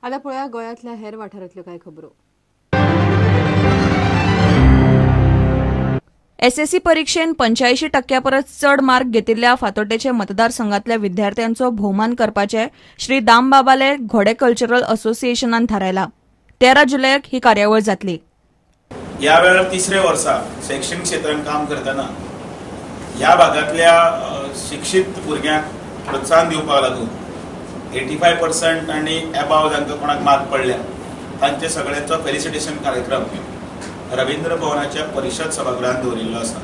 आतां पळोवया गोंयांतल्या हेर वाठारांतल्यो कांय खबरो. एसएससी परिक्षेन 85% परस चड मार्क घेतिल्ल्या फातोड्डेचे मतदारसंघातल्या विद्यार्थ्यांचो भोवमान करपाचे श्री दामबाबाले घोडे कल्चरल असोसिएशनान थारायला. 13 जुलयाक ही कार्यावळ जातली. ह्या वेळार तिसऱ्या वर्सा शैक्षणिक क्षेत्रांत काम करतना ह्या भागांतल्या शिक्षीत भुरग्यांक प्रोत्साहन दिवपाक लागून 85% आनी एबाव जांकां कोणाक मार्क पडल्या तांचे सगळ्यांचो फेलिसिटेशन कार्यक्रम रवींद्र भवनाच्या परिशद सभागृहांत दवरिल्लो आसा.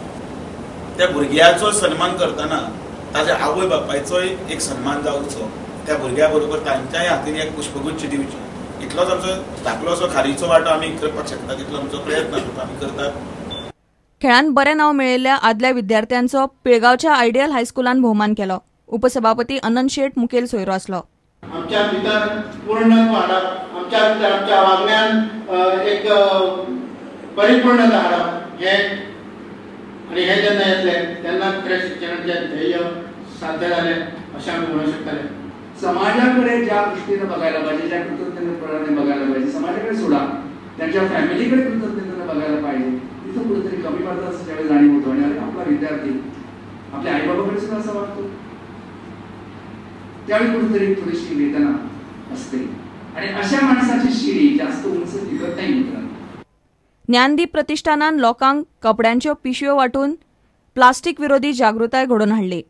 त्या भुरग्याचो सन्मान करतना ताच्या आवय बापायचोय एक सन्मान जावचो, त्या भुरग्या बरोबर तांच्याय हातीन एक पुष्पगुच्छ दिवचो, इतलोच आमचो धाकलो असो खारीचो वांटो आमी करपाक शकता तितलो आमचो प्रयत्न आमी करतात. खेळांत बरें नांव मेळिल्ल्या आदल्या विद्यार्थ्यांचो पिळगांवच्या आयडियल हायस्कुलान भोवमान केलो. उपसभापती अनंत शेट मुखेल सोयरो आसलो. आमच्या भितर पूर्णत्व हाडप, आमच्या भितर आमच्या वागण्यान एक परिपूर्णता हाडप हे आनी हे जेन्ना येतलें तेन्ना खरें शिक्षणाचें ध्येय साध्य जालें अशें आमी म्हणूंक शकतले. समाजाकडे ज्या दृष्टीने बघायला पाहिजे, ज्या कृतज्ञतेने बघायला पाहिजे, समाजाकडे सोडा त्यांच्या फॅमिलीकडे कृतज्ञतेने बघायला पाहिजे, तिथं कुठेतरी कमी पडतात असं ज्यावेळी जाणीव होतो आणि आपला विद्यार्थी आपल्या आईबाबाकडे सुद्धा असं वागतो त्यावेळी कुठेतरी थोडीशी वेदना असते आणि अशा माणसाची शिडी जास्त उंच टिकत नाही मित्रांनो. ज्ञानदीप प्रतिष्ठानान लोकांक कपड्यांच्यो पिशव्यो वांटून प्लास्टीक विरोधी जागृताय घडोवन हाडली.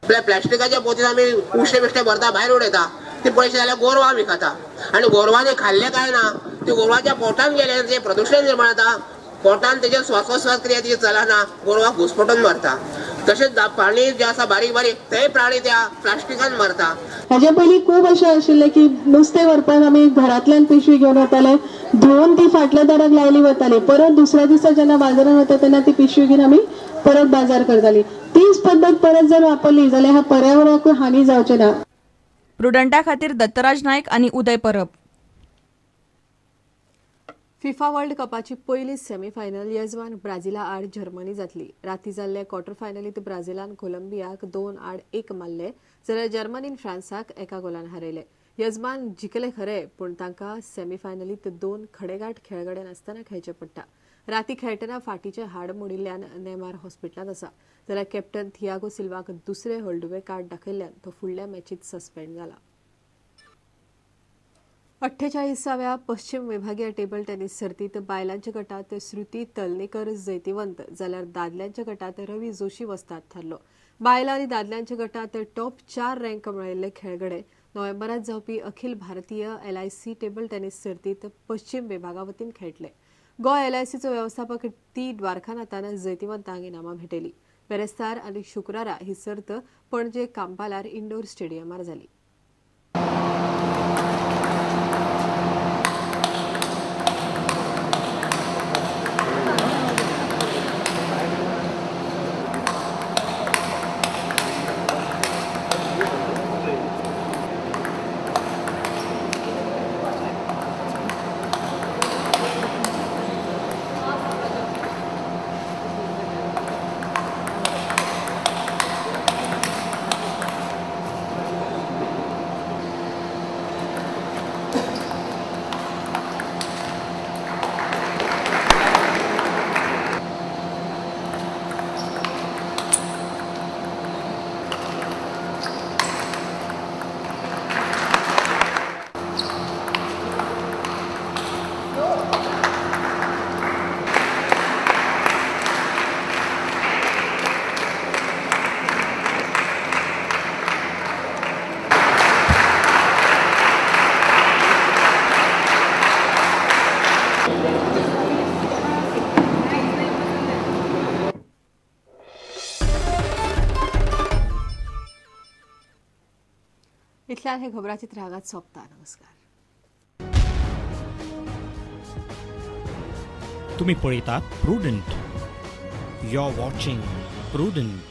आपल्या प्लास्टिकाच्या पोतीन आमी उश्टे बिश्टे भरता, भायर उडयता, ती पयशे जाल्यार गोरवां विकता आनी गोरवांनी खाल्लें काय ना ती गोरवांच्या पोटान गेले ते प्रदूषण निर्माण जाता, पोटान तेजेर श्वासोश्वास क्रिया ती चलना, गोरवां घुसपटून मरता. तशेंच प्राणी जे आसा बारीक बारीक ते प्राणी त्या प्लास्टिकान मरता. हाजे पयलीं खूब अशें आशिल्लें की नुस्तें व्हरपाक आमी घरांतल्यान पिशवी घेवन वताले, धुवन ती फाटल्या दाराक लायली वताली, परत दुसऱ्या दिसा जेन्ना बाजारान वता तेन्ना ती पिशवी घेवन आमी परत बाजार करताली. तीच पद्दत परत जर वापरली जाल्यार ह्या पर्यावरणाकूय हानी जावची ना. प्रुडंटा खातीर दत्तराज नायक आनी उदय परब. फिफा वर्ल्ड कपाची पयली सेमीफायनल येजमान ब्राझिला आड जर्मनी जातली. राती जाल्ले क्वॉर्टर फायनलीत ब्राझिलान कोलंबियाक 2-1 मारले जाल्यार जर्मनीन फ्रांसाक 1 गोलान हारयले. येजमान जिखले खरे पूण तांकां सेमीफायनलीत 2 खडेगांठ खेळगडे नासतना खेळचें पडटा. राती खेळटना फाटीचें हाड मोडिल्ल्यान नेमार हॉस्पिटलांत आसा जाल्यार कॅप्टन थियागो सिल्वाक दुसरें हळडुवें कार्ड दाखयल्ल्यान तो फुडल्या मॅचीत सस्पेंड जाला. 48व्या पश्चिम विभागीय टेबल टेनिस सर्तीत बायलांच्या गटात श्रुती तलनेकर जैतिवंत जाल्यार दादल्यांच्या गटात रवी जोशी वस्ताद थारलो. बायलां आनी दादल्यांच्या गटात टॉप 4 रँक मेळयल्ले खेळगडे नोव्हेंबरात जावपी Akhil Bharatiya LIC table tennis सर्तीत पश्चिम विभागा वतीन खेळटले. गोंय LICचो वेवस्थापक टी द्वारकानाथान जैतिवंतांक इनामां भेटयली. बेरेस्तार आनी शुक्रारा ही सर्त पणजे कांपालार इंडोर स्टेडियमार जाली. इतल्यान हे खबराचित्र हांगाच सोंपता. नमस्कार. तुम्ही पळयतात Prudent. You are watching Prudent.